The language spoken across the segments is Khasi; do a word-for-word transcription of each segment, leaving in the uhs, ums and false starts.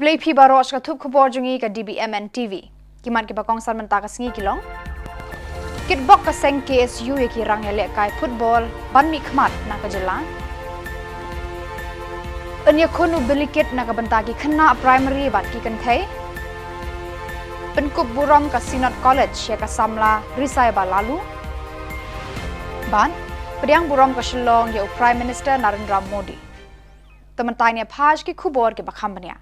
Khublei phi baroh sha ka thup khubor jong ngi ka D B M N T V. Ki mat kiba kongsan mynta ka sngi ki long: Kitbok ka seng K S U ïa ki rang ïalehkai football ban mih khmat na ka jylla. Yn ïakhun u Billy Kid na ka bynta ki khynnah primary bad ki kynthei. Pynkup burom ka Synod College ïa ka samla Risaiba Laloo. Bad pdiang burom ka Shillong ïa u Prime Minister Narendra Modi. Te mynta ngin ïa peit ki khubor kiba kham bniah.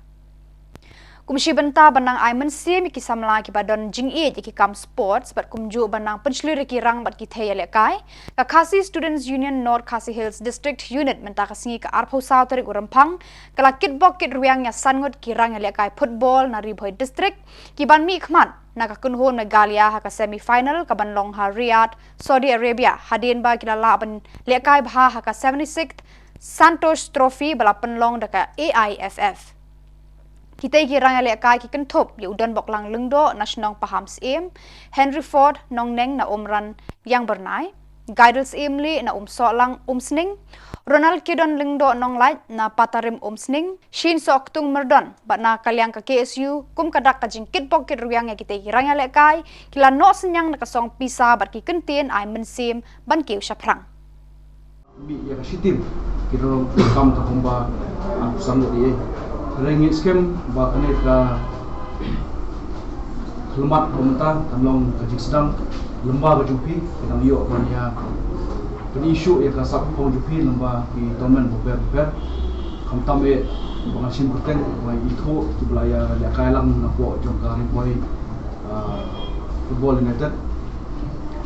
Kum shi bynta ban nang ai mynsiem ïa ki samla kiba don jingïeit ïa ki kam sports bad kumjuh ban nang pynshlur ïa ki rang bad ki thei ïalehkai, ka Khasi Students Union North Khasi Hills District Unit mynta ka sngi ka arphew saw tarik u Rymphang ka la kitbok kitrwiang ïa san ngut ki rang ïalehkai football na Ri Bhoi District, kiban mih khmat na ka kynhun Meghalaya ha ka semi final kaban long ha Riyadh, Saudi Arabia, hadien ba ki la lah ban lehkai bha ha ka seventy-sixth Santosh Trophy ba la pynlong da ka A I F F. Kitei ki rang ïalehkai ki kynthup ïa u Donboklang Lyngdoh na shnong Pahamsyiem, Henry Ford Nongneng na Umran Ïangbyrnai, Gaidel Syiemlieh na Umsohlang Umsning, Ronald Kidon Lyngdoh Nonglait na Patarim Umsning, Shin Soktung Myrdon, bad na ka liang ka K S U, kum ka dak ka jingkitbok kitrwiang ïa kitei ki rang ïalehkai, ki la noh synñiang da ka song pisa bad ki kyntien ai mynsiem ban kiew shaphrang. Mih ïa ka shi team, ki rong kam ka kumba, ah, sam ïa. Hynrei ngi skhem ba kane ka khyllipmat kumta kan long ka jingsdang lyngba ka jong phi, ki dang ïoh ban ïa pyni shuh ïa ka sap pong jong phi lyngba ki tournament bapher bapher. Khamtam eh ba ngan shim kyrteng ba ithuh kiba la ïa lehkai lang napoh jong ka Ri Bhoi, ah, Football United.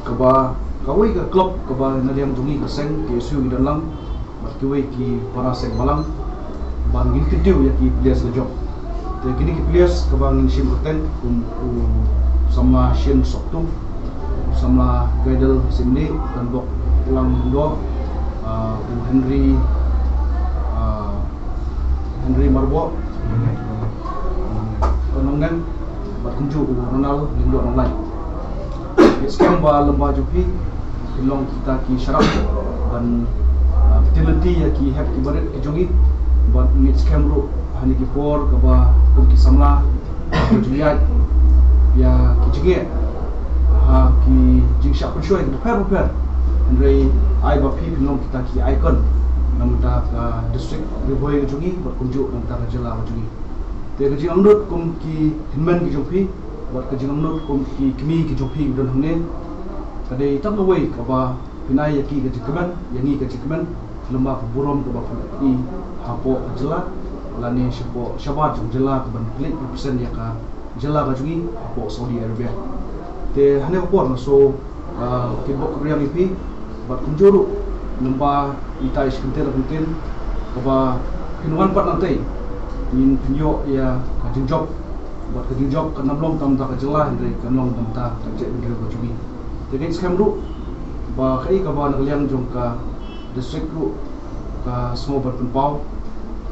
Kaba, kawei ka club kaba na liang jong ngi ka seng K S U ngi don lang, bad kiwei ki para seng balang, ba ngin kyntiew ïa ki players la jong. Te kine ki players kaba ngin shim kyrteng kum u samla Shin Soktung, u samla Gaidel Syiemlieh, Donboklang Lyngdoh, ah, u Henry, ah, Henry Marboh Nongneng, bad kumjuh u Ronald Lyngdoh Nonglait. Ngi skhem ba lyngba jong phi, phin long kita ki sharak ban, ah, pynlynti ïa ki hep ki barit ki jong ngi, bad ngi skhem ruh ha kine ki por kaba kum ki samla, ka jingïaid ïa ki jingeh ha ki jingshah pynshoi bapher bapher. Hynrei ai ba phi phin long kita ki icon na bynta ka district Ri Bhoi ka jong ngi, bad kumjuh na bynta ka jylla ka jong ngi. Te ka jingangnud kum ki hynmen ki jong phi, bad ka jingangnud kum ki kmie ki jong phi ki don hangne, ka dei tang kawei kaba phin ai ïa ki ka jingkmen, ïa ngi ka jingkmen, lyngba ka burom kaba phin ïoh hapoh ka jylla, lane shapoh shabar jong jylla kaban pynleit represent ïa ka jylla ka jong ngi hapoh Saudi Arabia. Te ha kane ka por nga shu, ah, kitbok kitrwiang ïa phi, bad kumjuh ruh lyngba ita i shi kyntien la kyntien, kaba phin wan pat nangtei, ngin pynïoh ïa ka jingjop, bad ka jingjop kan ym long tang da ka jylla hynrei kan long tang da ka jaitbynriew ka jong ngi. Te ngi skhem ruh ba kaei kaba na ka liang jong ka district ruh ka sngew ban pynpaw,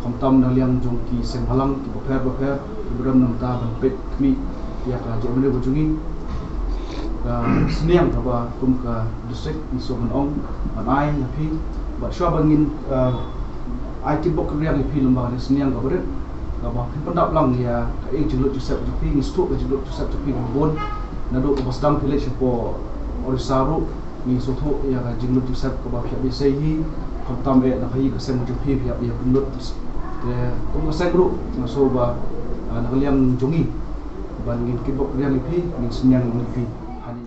khamtam na liang jong ki seng balang ki bapher bapher, ki brem na bynta ban peit khmih ïa ka jaitbynriew ka jong ngi. Ka synñiang kaba kum ka district ngi shu ban ong ban ai na phi, bad shuwa ba ngin, eh, ai kitbok kitrwiang ïa phi lyngba ka synñiang kaba rit, kaba phin pyndap lang ïa ka jinglut jingsep jong phi, ngi sngewthuh ka jinglut jingsep jong phi kaba bun, naduh kaba sdang phi leit shapoh Orissa ruh, ngi sngewthuh ïa ka jinglut jingsep kaba phi hap ïa sei hi, khamtam eh na ka hi ka seng jong phi phi hap ïa pynlut. Te kum ka seng ruh nga sngewthuh ba, ah, na ka liang jong ngi, ban ngin kitbok kitrwiang ïa phi, ngin synñiang ïa phi. Hani.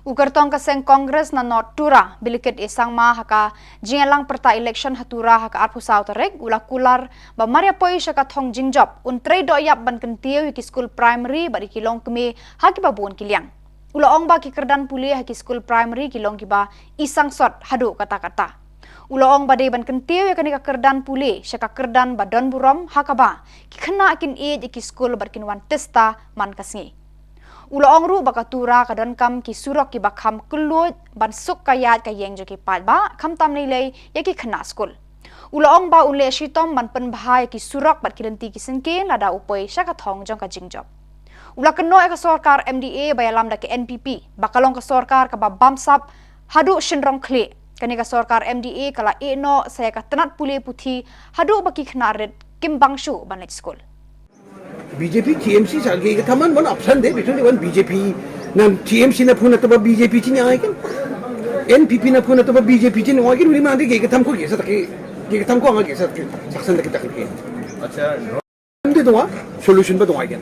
U kyrtong ka seng Congress na North Tura, Billy Kid A Sangma ha ka jingïalang pyrta election ha Tura ha ka arphew saw tarik, u la kular ba mar ïa poi sha ka thong jingjop, un trei dohïap ban kyntiew ïa ki skul primary bad ïa ki longkmie ha kiba bun ki liang. U la ong ba ki kyrdan pule ha ki skul primary ki long kiba i sangsot haduh katta katta. U la ong ba dei ban kyntiew ïa kane ka kyrdan pule sha ka kyrdan ba don burom ha kaba ki khynnah kin ïeit ïa ki skul bad kin wan tista man ka sngi. U la ong ruh ba ka Tura ka donkam ki surok kiba kham kylluid ban suk ka ïaid ka ïeng jong ki paidbah, khamtam lei lei ïa ki khynnah skul. U la ong ba un leh shitom ban pynbha ïa ki surok bad ki lynti ki syngkien lada u poi sha ka thong jong ka jingjop. U la kynnoh ïa ka sorkar M D A ba ïalam da ka N P P ba ka long ka sorkar kaba bamsap haduh shynrong khlieh. Kane ka sorkar M D A ka la ïehnoh sa ïa ka tnat pule puthi haduh ba ki khynnah rit kim bang shuh ban leit skul. B J P T M C sa ki ka thaman man option de, between the one B J P na T M C na phun ataba B J P chin yang aiken. N P P na phun ataba B J P chin yang aiken, uni man de ki ka tham ko ki sa taki, ki ka tham ko anga ki sa taki, saksan taki taki ki. Acha. Ande dong, solution ba dong aiken.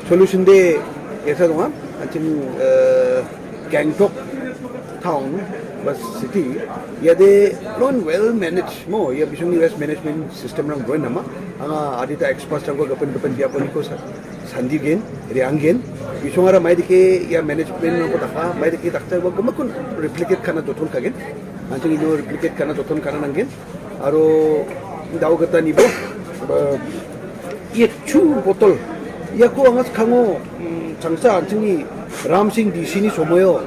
Solution de, ki sa dong, achin, eh, Gangtok town, bas city, ya de lon well managed mo, ya bisung ni waste management system rang groin nama, anga adita experts rang ko gapen gapen dia pun ko sa, sandi gen, riang gen, bisung ara mai dike ya management rang ko taka, mai dike takta wa gama kun replicate kana doton kagen, anjing ino replicate kana doton kana nanggen, aro daw gata nibo, eh, ya chu botol, ya ko angas kango, mm, changsa anjing ni Ram Singh D C ni somoyo,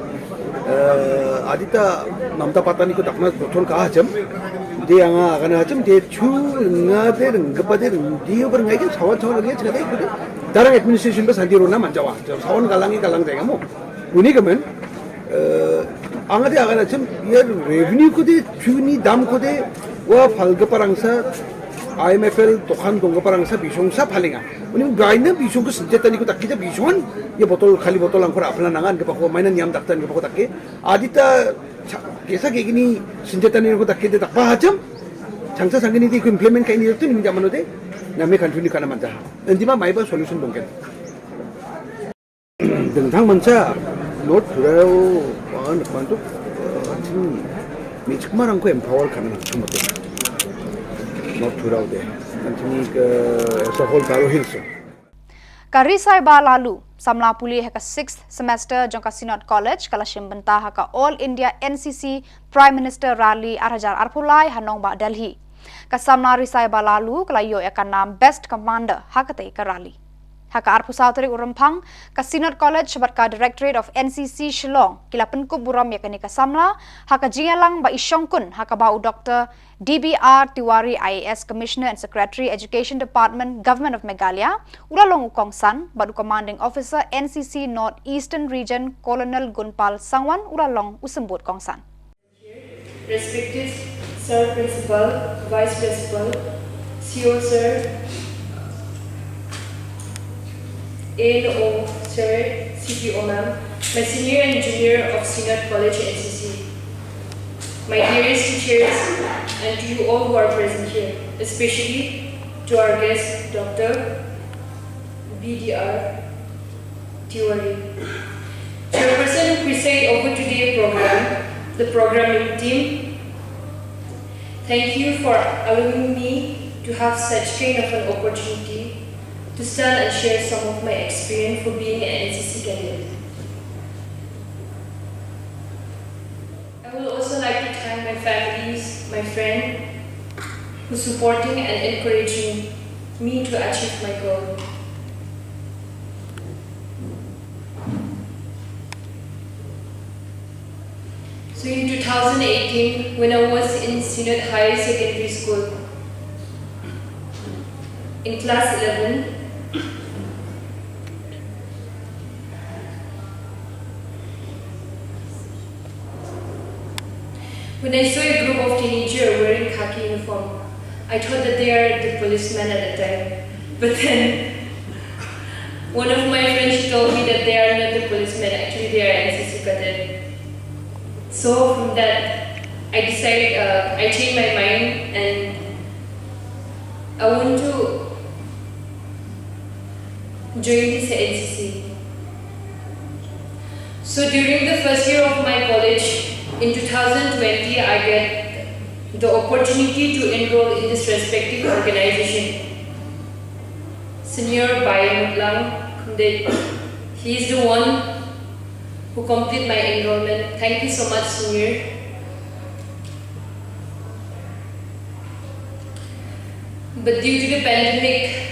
eh, adita Mamta Patani ko dakna doton ka hajam. Dia anga kana hajam, dia chu nga de ngapa de dia ber ngai kan sawan sawan lagi cina de kudu. Darang administration bas handi rona manjawa. Sawan galangi galang de ngamo. Uni kamen, eh, anga de anga na chem, ya revenue ko de, chu ni dam ko de, wa phal ka parang sa, I M F L tokan dong ka parang sa, bisong sa phalinga. Uni gaina bisong ko senjata ni ko tak kita bisong, ya botol, khali botol angkor apna nangan ka pako, maina niam daktan ka pako takke. Adita, cha-, kesa ke gini senjata ni ko takke de tak pahajam, changsa sangini di ko implement kaini tu ni jamano de, name country ni kana manja. Endima mai ba solution bongken. Dengthang mansa, North Thurau, wan, wan tu, eh, anjing, mi chikma rang ko empower kana nang chumate. North Thurau de, anjing ke, eh, sa whole Garo Hills. Ka Ri Saibalalu, samla pule ha ka sixth semester jong ka Synod College, ka la shim bynta ha ka All India N C C Prime Minister Rally ar hajar arphew lai ha nongbah Delhi. Ka samla Ri Saibalalu, ka la ïoh ïa ka nam Best Commander ha katei ka rally. Ha ka arphew saw tarik u Rymphang, ka Synod College bad ka Directorate of N C C Shillong ki la pynkup burom ïa kane ka samla ha ka jingïalang ba i shongkun ha kaba u Doctor D B R Tiwari I A S, Commissioner and Secretary, Education Department, Government of Meghalaya, u la long u kongsan bad u Commanding Officer N C C North Eastern Region, Colonel Gunpal Sangwan, u la long u symbud kongsan. Respected Sir Principal, Vice Principal, C O Sir, A N O Sir, C P O Ma'am, my senior and junior of Synod College N C C, my dearest teachers, and to you all who are present here, especially to our guest, Doctor B D R Tiwari, Chairperson who preside over today's program, the programming team. Thank you for allowing me to have such kind of an opportunity to stand and share some of my experience for being an N C C candidate. I would also like to thank my families, my friend, who's supporting and encouraging me to achieve my goal. So in two thousand eighteen, when I was in Synod Higher Secondary School, in class eleven, when I saw a group of teenagers wearing khaki uniform, I thought that they are the policemen at the time. But then, one of my friends, she told me that they are not the policemen, actually they are N C C cadet. So from that, I decided, uh, I changed my mind and I want to join this N C C. So during the first year of my college, in two thousand twenty, I get the opportunity to enroll in this respective organization. Senior Bayamutlang Khumdei, he is the one who complete my enrollment. Thank you so much, Senior. But due to the pandemic,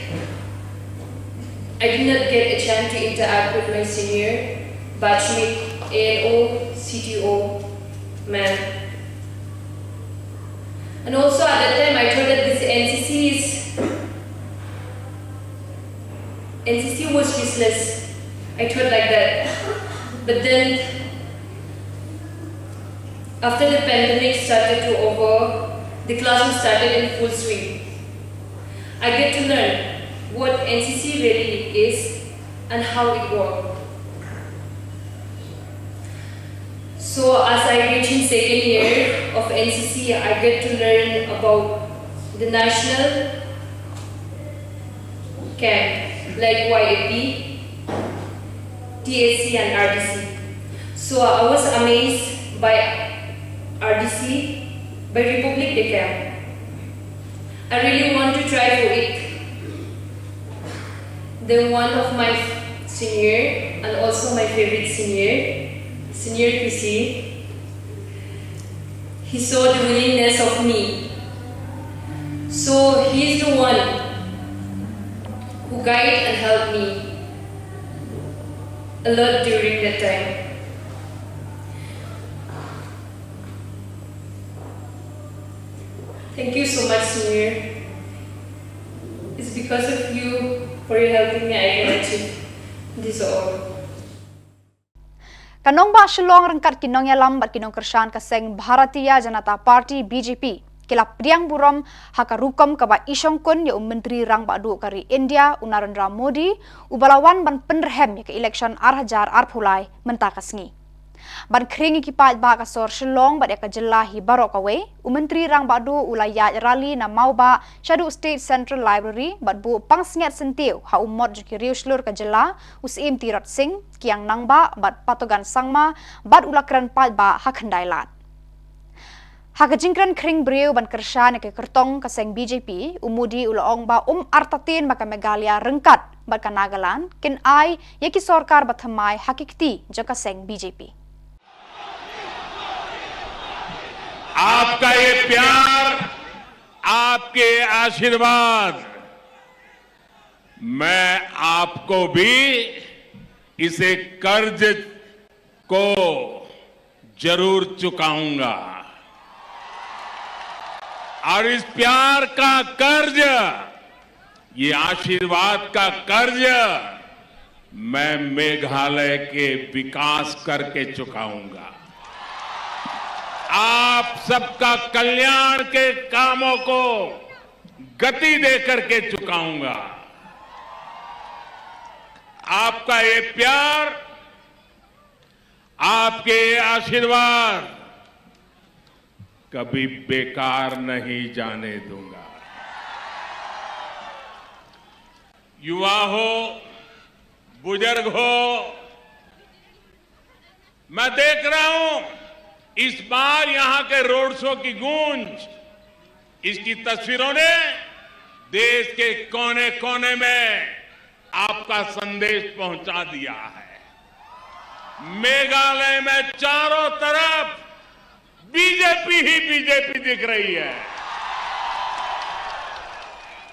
I did not get a chance to interact with my senior batchmate, A N O, C T O, man. And also at that time, I thought that this N C C is, N C C was useless. I thought like that. But then, after the pandemic started to over, the class started in full swing. I get to learn. what N C C really is and how it works. So as I reach in second year of N C C, I get to learn about the national camp like Y A P, T S C and R D C. So I was amazed by R D C, by Republic Day camp. I really want to try for it. Then one of my senior and also my favorite senior, Senior P C, he saw the willingness of me. So he is the one who guide and help me a lot during that time. Thank you so much, Senior. It's because of you, for your helping me, I can achieve this all. Ka nongbah Shillong ryngkat ki nongïalam bad ki nongkyrshan ka seng Bharatiya Janata Party, B J P, ki la pdiang burom ha ka rukom kaba i shongkun ïa u Myntri Rangbah Duh ka ri India, u Narendra Modi, uba la wan ban pynrhem ïa ka election ar hajar arphew lai mynta ka sngi. Ban khring ïa ki paidbah ka sor Shillong bad ïa ka jylla hi baroh kawei, u Myntri Rangbah Duh u la ïaid rally na Mawbah shaduh State Central Library bad buh pansngiat syntiew ha u mot jong ki riewshlur ka jylla, u Syiem Tirot Sing, Kiang Nangbah bad Patogan Sangma, bad u la kren paidbah ha Khyndai Lad. Ha ka jingkren khring briew ban kyrshan ïa ka kyrtong ka seng B J P, u Modi u la ong ba um artatien ba ka Meghalaya ryngkat bad ka Nagaland kin ai ïa ki sorkar bathymmai ha ki kti jong ka seng B J P. आपका ये प्यार, आपके आशीर्वाद, मैं आपको भी इसे कर्ज को जरूर चुकाऊंगा। और इस प्यार का कर्ज, ये आशीर्वाद का कर्ज मैं मेघालय के विकास करके चुकाऊंगा। आप सबका कल्याण के कामों को गति दे करके चुकाऊंगा। आपका ये प्यार, आपके ये आशीर्वाद कभी बेकार नहीं जाने दूंगा। युवा हो, बुजुर्ग हो, मैं देख रहा हूं इस बार यहां के रोड शो की गूंज, इसकी तस्वीरों ने देश के कोने-कोने में आपका संदेश पहुंचा दिया है। मेघालय में चारों तरफ बीजेपी ही बीजेपी दिख रही है।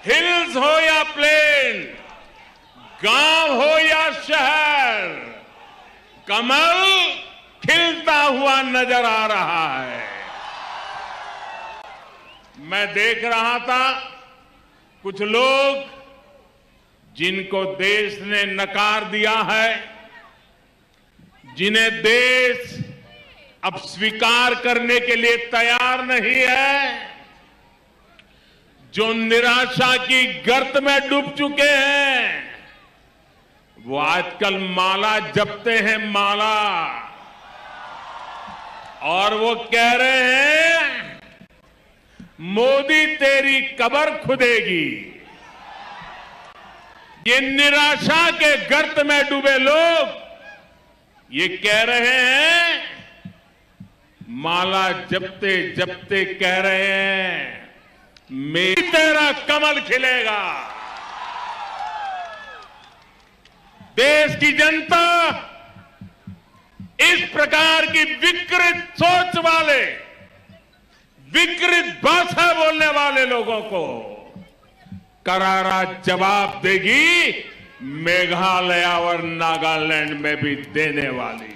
हिल्स हो या प्लेन, गांव हो या शहर, कमल खिलता हुआ नजर आ रहा है। मैं देख रहा था, कुछ लोग जिनको देश ने नकार दिया है, जिन्हें देश अब स्वीकार करने के लिए तैयार नहीं है, जो निराशा की गर्त में डूब चुके हैं, वो आजकल माला जपते हैं, माला। और वो कह रहे हैं, मोदी तेरी कबर खुदेगी। ये निराशा के गर्त में डूबे लोग ये कह रहे हैं, माला जपते जपते कह रहे हैं, मैं तेरा कमल खिलेगा। देश की जनता इस प्रकार की विकृत सोच वाले, विकृत भाषा बोलने वाले लोगों को करारा जवाब देगी, मेघालय और नागालैंड में भी देने वाली।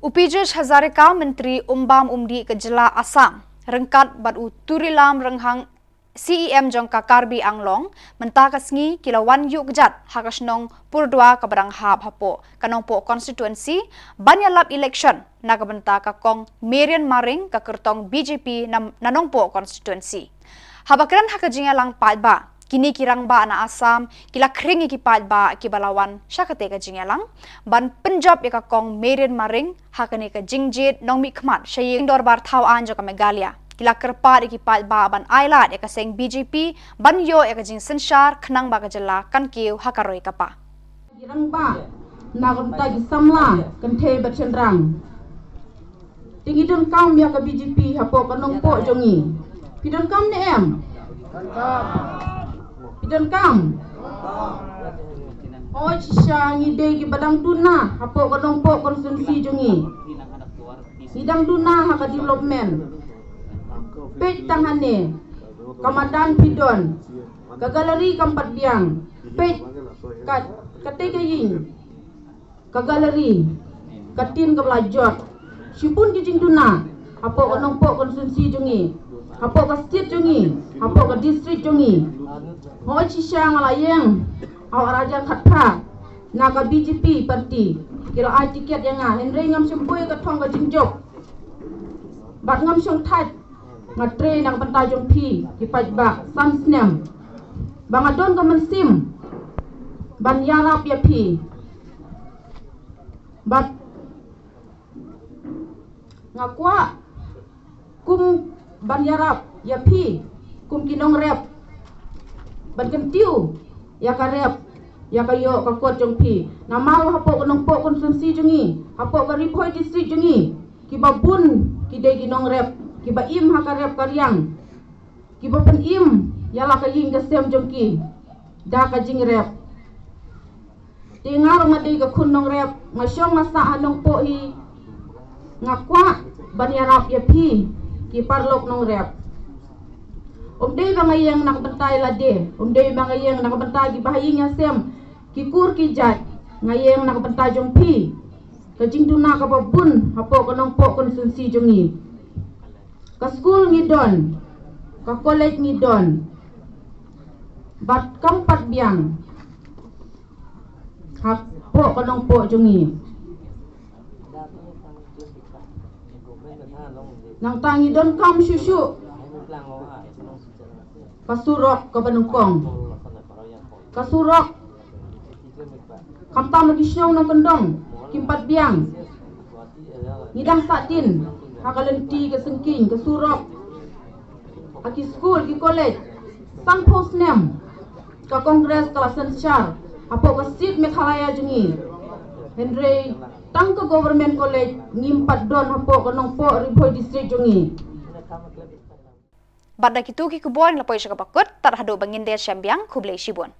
U Piyush Hazarika, Myntri Umbam Umdih ka jylla Assam, ryngkat bad u Turilam Ringhang, C E M jong ka Karbi Anglong, mynta ka sngi ki la wan ïuh kjat ha ka shnong Purdwa kaba dang hap hapoh ka Nongpoh constituency ban ïalap election na ka bynta ka Kong Marian Maring ka kyrtong B J P na, na Nongpoh constituency. Haba kren ha ka jingïalang paidbah, Kine ki rangbah na Assam ki la khring ïa ki paidbah kiba la wan sha kata ka jingïalang ban pynjop ïa ka kong Meirin Maring ha kane ka jingjied nongmihkhmat sha ïing dorbar thaw aiñ jong ka Meghalaya. Ki la kyrpad ïa ki paidbah ban ailad ïa ka seng B J P ban ïoh ïa ka jingsynshar khnang ba ka jylla kan kiew ha ka roi ka par. Ki rangbah na ka bynta ki samla kynthei bad shynrang. Te ngi donkam ïa ka B J P hapoh ka nongpoh jong ngi. Phi donkam ne em? Phi donkam? Hooid shisha, ngi dei kiba dang duna hapoh ka nongpoh constituency jong ngi. Ngi dang duna ha ka development. Peit tang hangne, ka madan phi don, ka gallery kam pat biang. Peit ka, katei ka ïing, ka gallery, ka tin kaba la jot. Shibun ki jingduna hapoh ka nongpoh constituency jong ngi, hapoh ka state jong ngi, hapoh ka district jong ngi. Hooid shisha, nga la ïeng ha u ar hajar khatphra na ka B J P party, ki la ai ticket ïa nga, hynrei ngam shym poi ka thong ka jingjop. Bad ngam shong thait, nga trei na ka bynta jong phi ki paidbah san snem. Ba nga don ka mynsiem ban ïarap ïa phi. Bad nga kwah kum ban ïarap ïa phi kum ki nongrep, ban kyntiew ïa ka rep, ïa ka ïoh ka kot jong phi. Namar hapoh ka nongpoh constituency jong ngi, hapoh ka Ri Bhoi district jong ngi, kiba bun ki dei ki nongrep kiba im ha ka rep ka riang, kiba pynim ïa la ka ïing ka sem jong ki da ka jingrep. Te nga ruh nga dei ka khun nongrep, nga shong nga sah ha nongpoh hi. Nga kwah ban ïarap ïa phi ki paralok nongrep. Um dei ba nga ïeng na ka bynta ïa lade, um dei ba nga ïeng na ka bynta kiba ha ïing ha sem, ki kur ki jait. Nga ïeng na ka bynta jong phi, ka jingduna kaba bun hapoh ka nongpoh constituency jong ngi. Ka skul ngi don, ka college ngi don, bad kam pat biang hapoh ka nongpoh jong ngi. Nangta ngi donkam shuh shuh ka surok kaba nyngkong. Ka surok khamtam ha ki shnong nongkyndong kim pat biang. Ngi dang sah tin ha ka lynti ka syngkien, ka surok ha ki skul ki college. Sanphew snem ka Congress ka la synshar hapoh ka state Meghalaya jong ngi, hynrei tang ka Government College ngim pat don hapoh ka nongpoh Ri Bhoi district jong ngi. Bad da kitu ki khubor ngi la poi sha kaba kut, tad haduh ba ngin ïashem biang, khublei shibun.